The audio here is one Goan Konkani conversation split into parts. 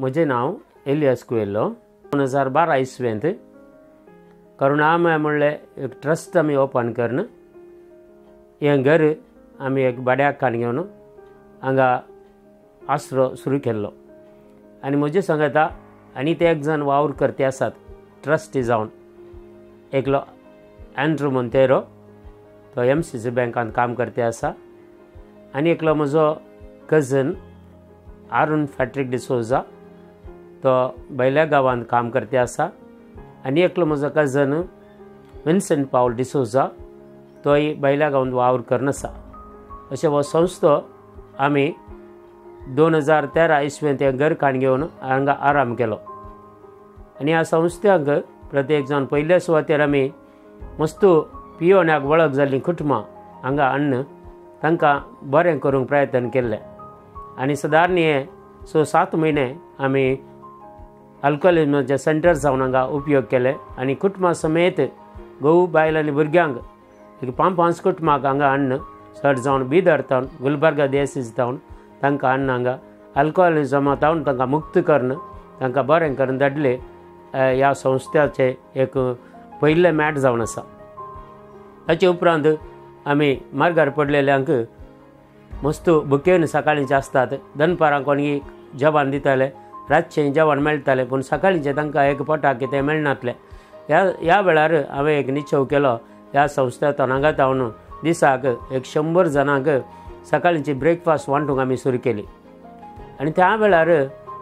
म्हजें नांव एलियास कुएल्हो. 2012 इसवेंत करुणामय म्हणलें एक ट्रस्ट आमी ओपन करून हें घर आमी एक भाड्याक काण घेवन हांगा आसरो सुरू केल्लो. आनी म्हजे सांगता आनी ते एक जाण वावर करते आसात ट्रस्टी जावन, एकलो एंड्रू मोंतेरो, तो MCC बँकान काम करते आसा, आनी एकलो म्हजो कजन आरुण फॅट्रिक डिसोजा, तो बैल्या गांवांत काम करते आसा, आनी एकलो म्हजो कजन विन्सेंट पावल डिसोजा, तोय बैल्या गांवांत वावर करून आसा. अशें हो संस्थो आमी 2013 इसवेंत हें घर काण घेवन हांगा आराम केलो. आनी ह्या संस्थ्यांक प्रत्येक जावन पयल्या सुवातेर आमी मस्त पियोण्याक वळख जाल्लीं कुटुंबां हांगा हाडून तांकां बरें करूंक प्रयत्न केल्लें. आनी सदारण हे 6-7 म्हयने आमी अल्कोहोलिजमाचे सेंटर जावन हांगा उपयोग केले आनी कुटुंबा समेत घोव बायल आनी भुरग्यांक एक 5-5 कुटुंबाक हांगा हाडून चड जावन बिदर तावन गुलबर्गा देसीस तावन तांकां हाडून हांगा अल्कोहोलिजमा तावन तांकां मुक्त करून तांकां बरें करून धाडले. ह्या संस्थ्याचें एक पयलें मॅट जावन आसा. ताचे उपरांत आमी मार्गार पडलेल्यांक मस्त बुकेन सकाळींचे आसतात, दनपारां कोणी जेवण दिताले, रातचें जेवण मेळटालें, पूण सकाळींचें तांकां एक पोटाक कितें मेळनासलें. ह्या वेळार हांवें एक निश्चव केलो, ह्या संस्थेंत हांगा तावन दिसाक एक 100 जाणांक सकाळींची ब्रेकफास्ट वांटूंक आमी सुरू केली. आनी त्या वेळार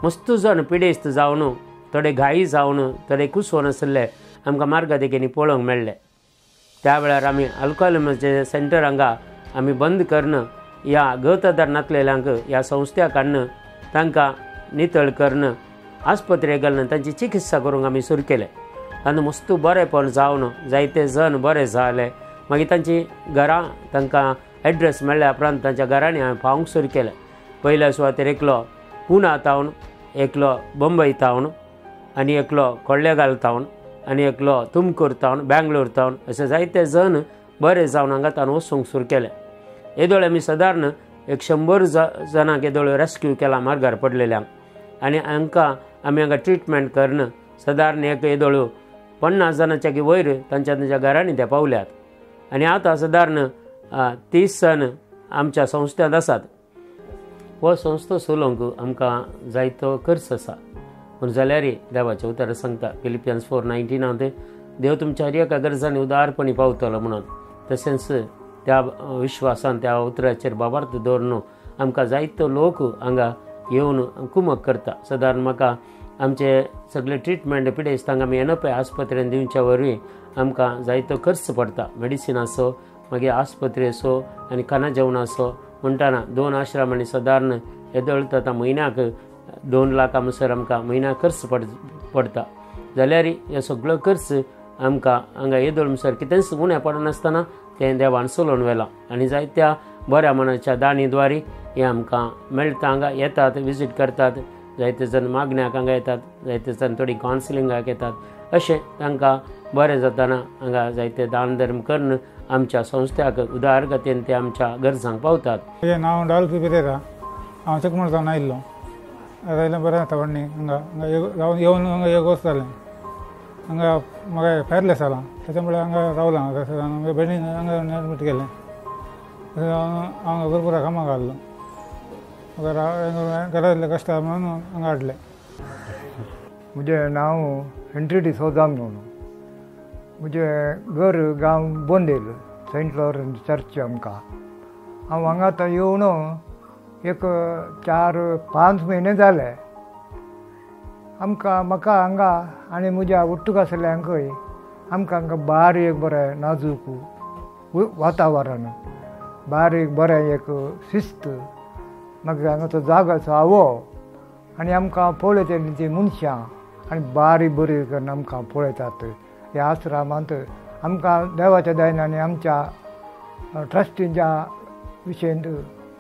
मस्त जाण पिडेस्त जावन, थोडे घाई जावन, थोडे कुसोवन आशिल्ले आमकां मार्गा देगेनी पळोवंक मेळ्ळे. त्या वेळार आमी अल्कोहोलिजमाचें सेंटर हांगा आमी बंद करून ह्या गतदार नातलेल्यांक ह्या संस्थ्याक हाडून तांकां नितळ करून आस्पत्रेक घालून तांची चिकित्सा करूंक आमी सुरू केलें. आनी मस्त बरेपण जावन जायते जण बरे जाले. मागीर तांची घरां तांकां एड्रेस मेळ्ळ्या उपरांत तांच्या घरांनी हांवें पावोवंक सुरू केलें. पयल्या सुवातेर एकलो पुना तावन, एकलो बंबई तावन, आनी एकलो कोळ्ळेगाल तावन, आनी एकलो तुमकूर तावन, बेंगलोर तावन, अशे जायते जण बरे जावन हांगा तावन वचूंक सुरू केलें. येदोळ आमी सदारण एक 100 जाणांक येदोळ रेस्क्यू केला मार्गार पडलेल्यांक, आनी हांकां आमी हांगा ट्रिटमेंट करून सदारण एक येदोळ 50 जाणांच्या वयर तांच्या तांच्या घरांनी ते पावल्यात. आनी आतां सदारण 30 जण आमच्या संस्थ्यांत आसात. हो संस्था चलोवंक आमकां जायतो खर्च आसा, पूण जाल्यार देवाचें उतर सांगता फिलिपियन्स 4:19 देव तुमच्या हर एका गरजांनी उदारपणी पावतलो म्हणून. तशेंच त्या विश्वासान त्या उतराचेर बाबार्थ दवरून आमकां जायतो लोक हांगा येवन कुमक करता. सदारण म्हाका आमचे सगळे ट्रिटमेंट पिडेस्तांक आमी एनपी आस्पत्रेन दिवच्या वरवीं आमकां जायतो खर्च पडटा. मेडिसिन आसो, मागीर आस्पत्रे आसो, आनी खाना जेवण आसो म्हणटाना 2 आश्रमांनी सदारण येदोळ आतां म्हयन्याक 2 लाखां म्हणसर आमकां म्हयन्याक खर्च पडटा. जाल्यार हे सगळो खर्च आमकां हांगा येदोळ म्हणसर कितेंच उणें पडनासतना तें देवान चलोवन व्हेलां. आनी जायत्या बऱ्या मनाच्या दाणी द्वारी हें आमकां मेळटा. हांगा येतात, विजीट करतात, जायते जाण मागण्याक हांगा येतात, जायते जाण थोडी कावन्सिलिंगाक येतात. अशें तांकां बरें जातना हांगा जायते दान धर्म करून आमच्या संस्थ्याक उदारगतीन ते आमच्या गरजांक पावतात. म्हजें नांव डॉल्फी पिरेरा, हांव चिकमळ जावन आयिल्लो. आयिल्लें बरें जाता व्हडणी हांगा हांगा येवन हांगा एक वर्स जालें. हांगा म्हाका पॅरलेस जाला, ताच्या मुळे हांगा रावलां. हांगा भयणीन हांगा एडमीट केलें. तशें हांव हांगा गुरपुरा कामाक घाल्लो. म्हाका घरांतले कश्ट म्हणून हांगा हाडलें. म्हजें नांव हेन्री डिसोजा म्हणून. म्हजें घर गांव बोंदेल, सेंट लॉरन्स चर्च आमकां. हांव हांगा आतां येवन एक 4-5 म्हयने जाले. आमकां म्हाका हांगा आनी म्हज्या उट्टूक आसल्ल्यांकय आमकां हांगा बारीक बरें नाजूक वातावरण, बारीक बरें एक शिस्त, मागीर हांगाचो जागोचो आवो, आनी आमकां पळयतलीं तीं मनशां आनी बारीक बरी करून आमकां पळयतात. ह्या आश्रमांत आमकां देवाच्या दयेन आनी आमच्या ट्रस्टींच्या विशयंत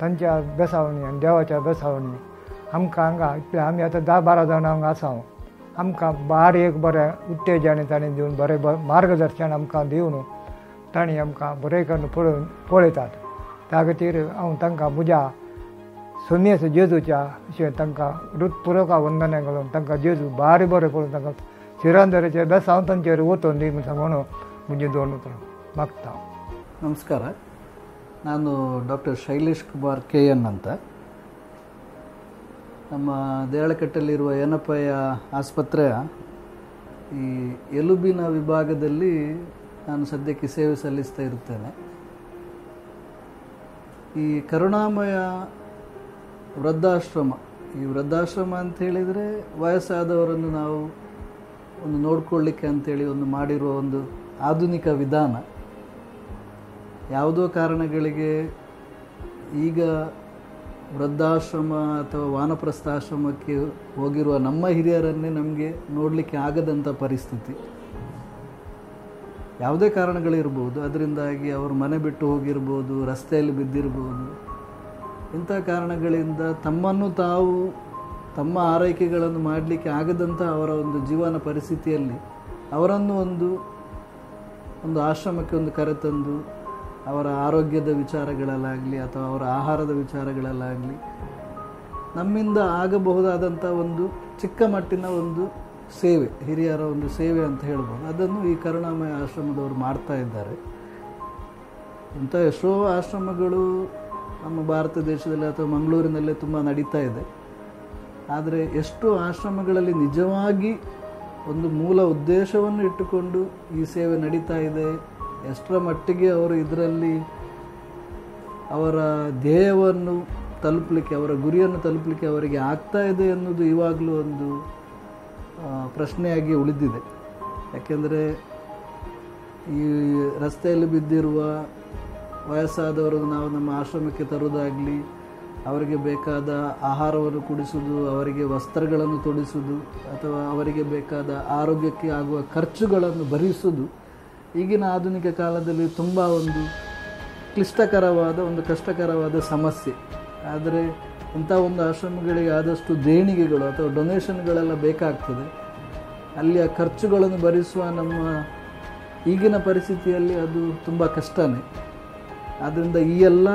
तांच्या बेसावणी आनी देवाच्या बेसावणी आमकां हांगा इतलें आमी आतां 10-12 जाणां हांगा आसा. आमकां बारीक बरें उत्तेजन तांणी दिवन बरें मार्गदर्शन आमकां दिवन तांणी आमकां बरें करून पळयतात. त्या खातीर हांव तांकां म्हज्या सोमयेस जेजूच्या अशें तांकां हृत्पुर्वक वंदना घालून तांकां जेजू बारी बरें करून तांकां शिरांदरेचें बेसांव तांचेर वतून दी म्हूण सांगून म्हजी दोन उतरां मागता. ನಮಸ್ಕಾರ, ನಾನು ಡಾಕ್ಟರ್ ಶೈಲೇಶ್ ಕುಮಾರ್ ಕೆ.ಎನ್. ಅಂತ. ನಮ್ಮ ದೇರಳಕಟ್ಟೆಯಲ್ಲಿರುವ ಏನಪ್ಪಯ್ಯ ಆಸ್ಪತ್ರೆಯ ಈ ಎಲುಬಿನ ವಿಭಾಗದಲ್ಲಿ ನಾನು ಸದ್ಯಕ್ಕೆ ಸೇವೆ ಸಲ್ಲಿಸ್ತಾ ಇರುತ್ತೇನೆ. ಈ ಕರುಣಾಮಯ ವೃದ್ಧಾಶ್ರಮ, ಈ ವೃದ್ಧಾಶ್ರಮ ಅಂತ ಹೇಳಿದರೆ ವಯಸ್ಸಾದವರನ್ನು ನಾವು ಒಂದು ನೋಡಿಕೊಳ್ಳಿಕ್ಕೆ ಅಂಥೇಳಿ ಒಂದು ಮಾಡಿರುವ ಒಂದು ಆಧುನಿಕ ವಿಧಾನ. ಯಾವುದೋ ಕಾರಣಗಳಿಗೆ ಈಗ ವೃದ್ಧಾಶ್ರಮ ಅಥವಾ ವಾನಪ್ರಸ್ಥಾಶ್ರಮಕ್ಕೆ ಹೋಗಿರುವ ನಮ್ಮ ಹಿರಿಯರನ್ನೇ ನಮಗೆ ನೋಡಲಿಕ್ಕೆ ಆಗದಂಥ ಪರಿಸ್ಥಿತಿ. ಯಾವುದೇ ಕಾರಣಗಳಿರ್ಬೋದು, ಅದರಿಂದಾಗಿ ಅವರು ಮನೆ ಬಿಟ್ಟು ಹೋಗಿರ್ಬೋದು, ರಸ್ತೆಯಲ್ಲಿ ಬಿದ್ದಿರ್ಬೋದು. ಇಂಥ ಕಾರಣಗಳಿಂದ ತಮ್ಮನ್ನು ತಾವು ತಮ್ಮ ಆರೈಕೆಗಳನ್ನು ಮಾಡಲಿಕ್ಕೆ ಆಗದಂಥ ಅವರ ಒಂದು ಜೀವನ ಪರಿಸ್ಥಿತಿಯಲ್ಲಿ ಅವರನ್ನು ಒಂದು ಒಂದು ಆಶ್ರಮಕ್ಕೆ ಒಂದು ಕರೆತಂದು ಅವರ ಆರೋಗ್ಯದ ವಿಚಾರಗಳಲ್ಲಾಗಲಿ ಅಥವಾ ಅವರ ಆಹಾರದ ವಿಚಾರಗಳಲ್ಲಾಗಲಿ ನಮ್ಮಿಂದ ಆಗಬಹುದಾದಂಥ ಒಂದು ಚಿಕ್ಕ ಮಟ್ಟಿನ ಒಂದು ಸೇವೆ, ಹಿರಿಯರ ಒಂದು ಸೇವೆ ಅಂತ ಹೇಳ್ಬೋದು. ಅದನ್ನು ಈ ಕರುಣಾಮಯ ಆಶ್ರಮದವರು ಮಾಡ್ತಾ ಇದ್ದಾರೆ. ಇಂಥ ಎಷ್ಟೋ ಆಶ್ರಮಗಳು ನಮ್ಮ ಭಾರತ ದೇಶದಲ್ಲಿ ಅಥವಾ ಮಂಗಳೂರಿನಲ್ಲೇ ತುಂಬ ನಡೀತಾ ಇದೆ. ಆದರೆ ಎಷ್ಟು ಆಶ್ರಮಗಳಲ್ಲಿ ನಿಜವಾಗಿ ಒಂದು ಮೂಲ ಉದ್ದೇಶವನ್ನು ಇಟ್ಟುಕೊಂಡು ಈ ಸೇವೆ ನಡೀತಾ ಇದೆ, ಎಷ್ಟರ ಮಟ್ಟಿಗೆ ಅವರು ಇದರಲ್ಲಿ ಅವರ ಧ್ಯೇಯವನ್ನು ತಲುಪಲಿಕ್ಕೆ, ಅವರ ಗುರಿಯನ್ನು ತಲುಪಲಿಕ್ಕೆ ಅವರಿಗೆ ಆಗ್ತಾ ಇದೆ ಅನ್ನೋದು ಇವಾಗಲೂ ಒಂದು ಪ್ರಶ್ನೆಯಾಗಿ ಉಳಿದಿದೆ. ಯಾಕೆಂದರೆ ಈ ರಸ್ತೆಯಲ್ಲಿ ಬಿದ್ದಿರುವ ವಯಸ್ಸಾದವರನ್ನು ನಾವು ನಮ್ಮ ಆಶ್ರಮಕ್ಕೆ ತರುವುದಾಗಲಿ, ಅವರಿಗೆ ಬೇಕಾದ ಆಹಾರವನ್ನು ಕುಡಿಸುವುದು, ಅವರಿಗೆ ವಸ್ತ್ರಗಳನ್ನು ತೊಡಿಸುವುದು, ಅಥವಾ ಅವರಿಗೆ ಬೇಕಾದ ಆರೋಗ್ಯಕ್ಕೆ ಆಗುವ ಖರ್ಚುಗಳನ್ನು ಭರಿಸುವುದು ಈಗಿನ ಆಧುನಿಕ ಕಾಲದಲ್ಲಿ ತುಂಬ ಒಂದು ಕ್ಲಿಷ್ಟಕರವಾದ, ಒಂದು ಕಷ್ಟಕರವಾದ ಸಮಸ್ಯೆ. ಆದರೆ ಇಂಥ ಒಂದು ಆಶ್ರಮಗಳಿಗೆ ಆದಷ್ಟು ದೇಣಿಗೆಗಳು ಅಥವಾ ಡೊನೇಷನ್ಗಳೆಲ್ಲ ಬೇಕಾಗ್ತದೆ. ಅಲ್ಲಿಯ ಖರ್ಚುಗಳನ್ನು ಭರಿಸುವ ನಮ್ಮ ಈಗಿನ ಪರಿಸ್ಥಿತಿಯಲ್ಲಿ ಅದು ತುಂಬ ಕಷ್ಟನೇ. ಆದ್ದರಿಂದ ಈ ಎಲ್ಲ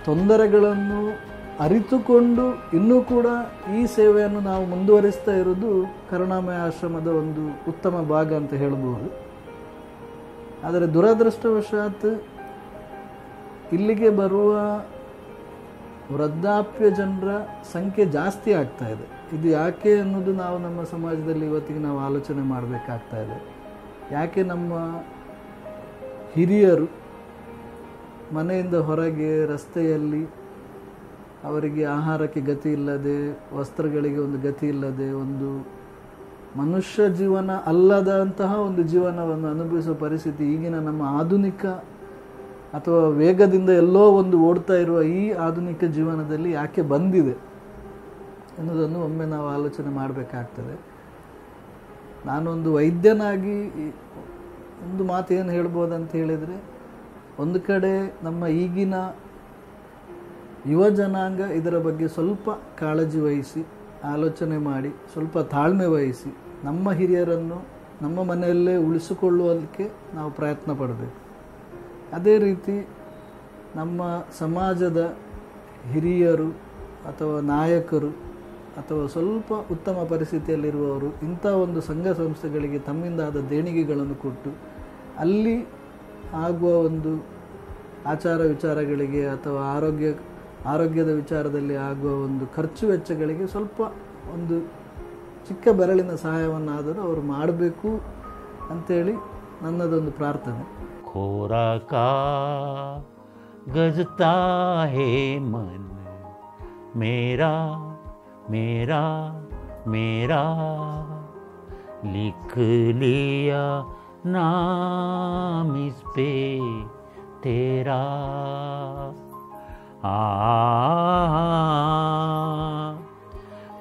ತೊಂದರೆಗಳನ್ನು ಅರಿತುಕೊಂಡು ಇನ್ನೂ ಕೂಡ ಈ ಸೇವೆಯನ್ನು ನಾವು ಮುಂದುವರಿಸ್ತಾ ಇರೋದು ಕರುಣಾಮಯ ಆಶ್ರಮದ ಒಂದು ಉತ್ತಮ ಭಾಗ ಅಂತ ಹೇಳಬಹುದು. ಆದರೆ ದುರದೃಷ್ಟವಶಾತ್ ಇಲ್ಲಿಗೆ ಬರುವ ವೃದ್ಧಾಪ್ಯ ಜನರ ಸಂಖ್ಯೆ ಜಾಸ್ತಿ ಆಗ್ತಾ ಇದೆ. ಇದು ಯಾಕೆ ಅನ್ನೋದು ನಾವು ನಮ್ಮ ಸಮಾಜದಲ್ಲಿ ಇವತ್ತಿಗೆ ನಾವು ಆಲೋಚನೆ ಮಾಡಬೇಕಾಗ್ತಾ ಇದೆ. ಯಾಕೆ ನಮ್ಮ ಹಿರಿಯರು ಮನೆಯಿಂದ ಹೊರಗೆ ರಸ್ತೆಯಲ್ಲಿ ಅವರಿಗೆ ಆಹಾರಕ್ಕೆ ಗತಿ ಇಲ್ಲದೆ, ವಸ್ತ್ರಗಳಿಗೆ ಒಂದು ಗತಿ ಇಲ್ಲದೆ, ಒಂದು ಮನುಷ್ಯ ಜೀವನ ಅಲ್ಲದಂತಹ ಒಂದು ಜೀವನವನ್ನು ಅನುಭವಿಸುವ ಪರಿಸ್ಥಿತಿ ಈಗಿನ ನಮ್ಮ ಆಧುನಿಕ ಅಥವಾ ವೇಗದಿಂದ ಎಲ್ಲೋ ಒಂದು ಓಡ್ತಾ ಇರುವ ಈ ಆಧುನಿಕ ಜೀವನದಲ್ಲಿ ಯಾಕೆ ಬಂದಿದೆ ಎನ್ನುವುದನ್ನು ಒಮ್ಮೆ ನಾವು ಆಲೋಚನೆ ಮಾಡಬೇಕಾಗ್ತದೆ. ನಾನೊಂದು ವೈದ್ಯನಾಗಿ ಒಂದು ಮಾತು ಏನು ಹೇಳ್ಬೋದಂತ ಹೇಳಿದರೆ, ಒಂದು ಕಡೆ ನಮ್ಮ ಈಗಿನ ಯುವ ಜನಾಂಗ ಇದರ ಬಗ್ಗೆ ಸ್ವಲ್ಪ ಕಾಳಜಿ ವಹಿಸಿ, ಆಲೋಚನೆ ಮಾಡಿ, ಸ್ವಲ್ಪ ತಾಳ್ಮೆ ವಹಿಸಿ ನಮ್ಮ ಹಿರಿಯರನ್ನು ನಮ್ಮ ಮನೆಯಲ್ಲೇ ಉಳಿಸಿಕೊಳ್ಳುವುದಕ್ಕೆ ನಾವು ಪ್ರಯತ್ನ ಪಡಬೇಕು. ಅದೇ ರೀತಿ ನಮ್ಮ ಸಮಾಜದ ಹಿರಿಯರು ಅಥವಾ ನಾಯಕರು ಅಥವಾ ಸ್ವಲ್ಪ ಉತ್ತಮ ಪರಿಸ್ಥಿತಿಯಲ್ಲಿರುವವರು ಇಂಥ ಒಂದು ಸಂಘ ಸಂಸ್ಥೆಗಳಿಗೆ ತಮ್ಮಿಂದ ಆದ ದೇಣಿಗೆಗಳನ್ನು ಕೊಟ್ಟು ಅಲ್ಲಿ ಆಗುವ ಒಂದು ಆಚಾರ ವಿಚಾರಗಳಿಗೆ ಅಥವಾ ಆರೋಗ್ಯದ ವಿಚಾರದಲ್ಲಿ ಆಗುವ ಒಂದು ಖರ್ಚು ವೆಚ್ಚಗಳಿಗೆ ಸ್ವಲ್ಪ ಒಂದು ಚಿಕ್ಕ ಬೆರಳಿನ ಸಹಾಯವನ್ನಾದರೂ ಅವರು ಮಾಡಬೇಕು ಅಂಥೇಳಿ ನನ್ನದೊಂದು ಪ್ರಾರ್ಥನೆ. खोरा का गजता है मन मेरा मेरा मेरा, लिख लिया नाम इस पे तेरा। आ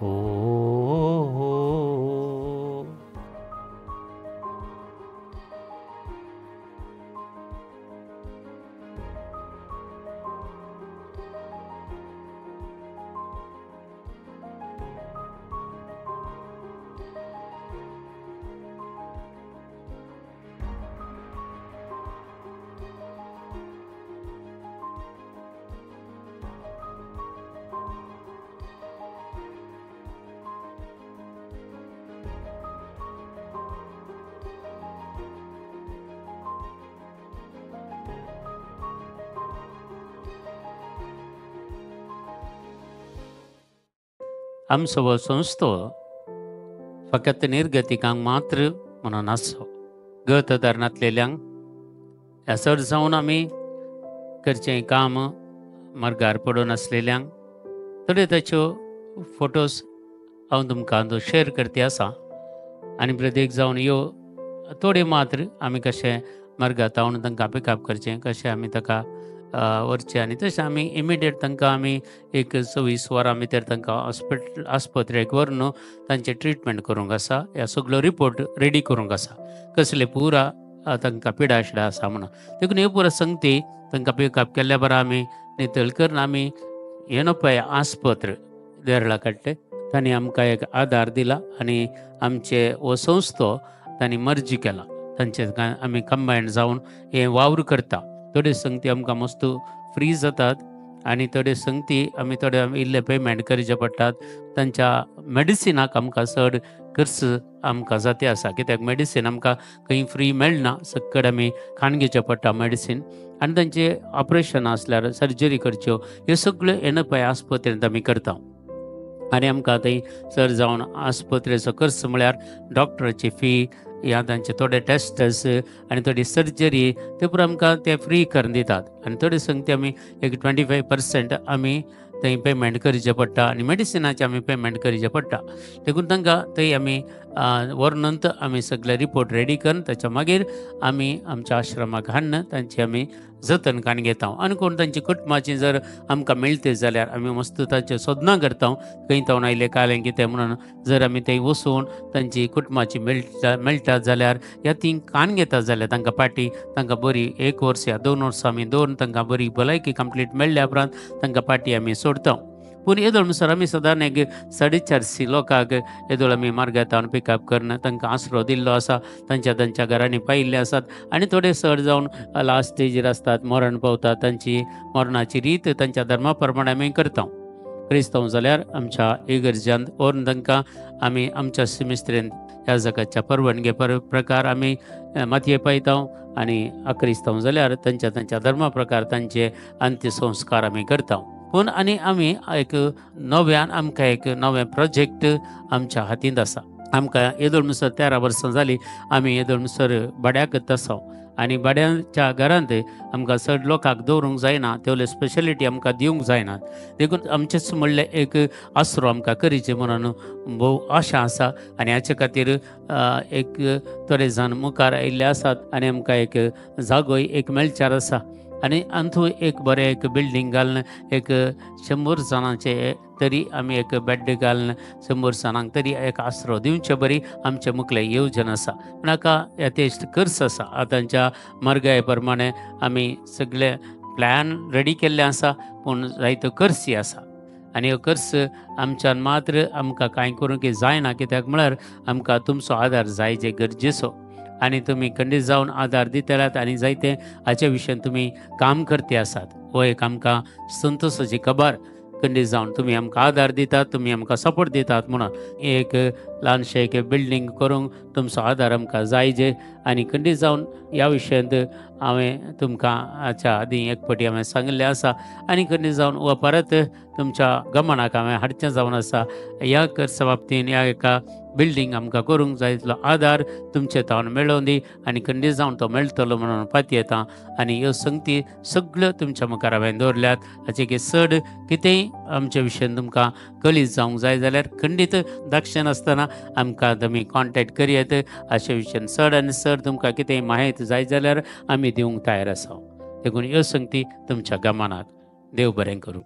ओ हो। आमचो हो संस्थो फकत निर्गतिकांक मात्र म्हणून आसचो, गत धरणांतलेल्यांक ह्या चड जावन आमी करचें काम मार्गार पडून आसलेल्यांक थोड्यो ताच्यो फोटोज हांव तुमकां तो शेर करती आसा. आनी प्रत्येक जावन ह्यो थोड्यो मात्र आमी कशें मार्गार तावन तांकां पिकअप करचें, कशें आमी ताका व्हरचें आनी तशें आमी इमिडिएट तांकां आमी एक 24 वरां भितर तांकां हॉस्पिटल आस्पत्रेक व्हरून तांचें ट्रिटमेंट करूंक आसा. ह्या सगळो रिपोर्ट रेडी करूंक आसा, कसले पुरा तांकां पिडा शिडा आसा म्हणून. देखून ह्यो पुरा संगती तांकां पिकअप केल्ल्या बरा आमी नितळ करून आमी येनोपय आस्पत्र देरळा काडले. तांणी आमकां एक आदार दिला आनी आमचे हो संस्थो तांणी मर्जी केला, तांचे आमी कंबायन जावन हे वावर करता. थोड्यो संगती आमकां मस्त फ्री जातात आनी थोड्यो संगती आमी थोडे इल्ले पेमेंट करचे पडटात. तांच्या मेडिसिनाक आमकां चड खर्च आमकां जाते आसा, कित्याक मेडिसीन आमकां खंय फ्री मेळना, सक्कड आमी खाण घेवचें पडटा मेडिसीन. आनी तांचे ऑपरेशन आसल्यार सर्जरी करच्यो, ह्यो सगळ्यो येनपय आस्पत्रेंत आमी करता. आनी आमकां थंय चड जावन आस्पत्रेचो खर्च म्हळ्यार डॉक्टराची फी, ह्या तांचे थोडे टेस्टस आनी थोडी सर्जरी ते पुरो आमकां ते फ्री करून दितात. आनी थोडे संगती आमी एक 25% आमी थंय पेमेंट करचें पडटा आनी मेडिसिनाचें आमी पेमेंट करचें पडटा. देखून तांकां थंय आमी व्हरून आमी सगळे रिपोर्ट रेडी करून ताच्या मागीर आमी आमच्या आश्रमाक हाडून तांची आमी जतन काडून घेता. आनी कोण तांची कुटुंबाची जर आमकां मेळटे जाल्यार आमी मस्त तांचे सोदनां करता, खंय तावन आयले कालें कितें म्हणून. जर आमी थंय वचून तांची कुटुंबाची मेळटा जाल्यार या ती कान घेता जाल्यार तांकां पाटी तांकां बरी 1 वर्स या 2 वर्सां आमी दवरून तांकां बरी भलायकी कंप्लीट मेळ्ळ्या उपरांत तांकां पाटी आमी सोडता. पूण येदोळ म्हणसर आमी सदांच एक 450 लोकांक येदोळ आमी मार्गांत पिकअप करून तांकां आसरो दिल्लो आसा, तांच्या तांच्या घरांनी पायिल्ले आसात. आनी थोडे चड जावन लास्ट स्टेजीर आसतात, मरण पावतात, तांची मरणाची रीत तांच्या धर्मा प्रमाणे आमी करता. क्रिस्तांव जाल्यार आमच्या इगर्जांत व्हरून तांकां आमी आमच्या सिमिस्त्रेंत ह्या जगाच्या परवणगे प्रकार आमी मातये पायता. आनी अक्रिस्तांव जाल्यार तांच्या तांच्या धर्मा प्रकार तांचे अंत्यसंस्कार आमी करता. पूण आनी आमी एक नव्यान आमकां एक नवें प्रोजेक्ट आमच्या हातींत आसा. आमकां येदोळ म्हणसर 13 वर्सां जालीं आमी येदोळ म्हणसर भाड्याकच आसा आनी भाड्याच्या घरांत आमकां चड लोकांक दवरूंक जायना, तेवले स्पेशलिटी आमकां दिवंक जायना. देखून आमचेच म्हणलें एक आसरो आमकां करचें म्हणून भोव आशा आसा. आनी हाचे खातीर एक थोडे जाण मुखार आयिल्ले आसात आनी आमकां एक जागोय एक मेळचार आसा. आनी अंतू एक बरें एक बिल्डींग घालून एक 100 जाणांचे तरी आमी एक बेड घालून 100 जाणांक तरी एक आसरो दिवचे बरी आमचे मुखले येवजण आसा. पूण हाका यथेश्ट खर्च आसा. आतांच्या म्हारगाये प्रमाणे आमी सगळे प्लॅन रेडी केल्ले आसा, पूण जायतो खर्चय आसा. आनी हो खर्च आमच्यान मात्र आमकां कांय करूंक जायना, कित्याक म्हळ्यार आमकां तुमचो आदार जाय जे गरजेचो. आनी तुमी खंडीत जावन आदार दितल्यात आनी जायते हाचे विशयान तुमी काम करते आसात. हो एक आमकां संतोशाची खबर. खंडीत जावन तुमी आमकां आदार दितात, तुमी आमकां सपोर्ट दितात म्हणून एक ल्हानशें एक बिल्डींग करूंक तुमचो आदार आमकां जाय जे. आनी खंडीत जावन ह्या विशयांत हांवें तुमकां हाच्या आदीं एक फावटी हांवें सांगिल्लें आसा. आनी खंडीत जावन हो परत तुमच्या गमनाक हांवें हाडचें जावन आसा. ह्या खर्चा बाबतीन ह्या एका बिल्डींग आमकां करूंक जाय तितलो आदार तुमचे तावन मेळोवन दी आनी खंडीत जावन तो मेळटलो म्हणून पातयेता. आनी ह्यो संगती सगळ्यो तुमच्या मुखार हांवें दवरल्यात. हाचे की चड कितेंय आमच्या विशयान तुमकां कळीत जावंक जाय जाल्यार खंडीत दक्षिण आसतना आमकां तुमी कॉन्टेक्ट करयत. हाचे विशयान चड आनी चड तुमकां कितेंय म्हायती जाय जाल्यार आमी दिवंक तयार आसा. देखून ह्यो संगती तुमच्या गमनाक. देव बरें करूं.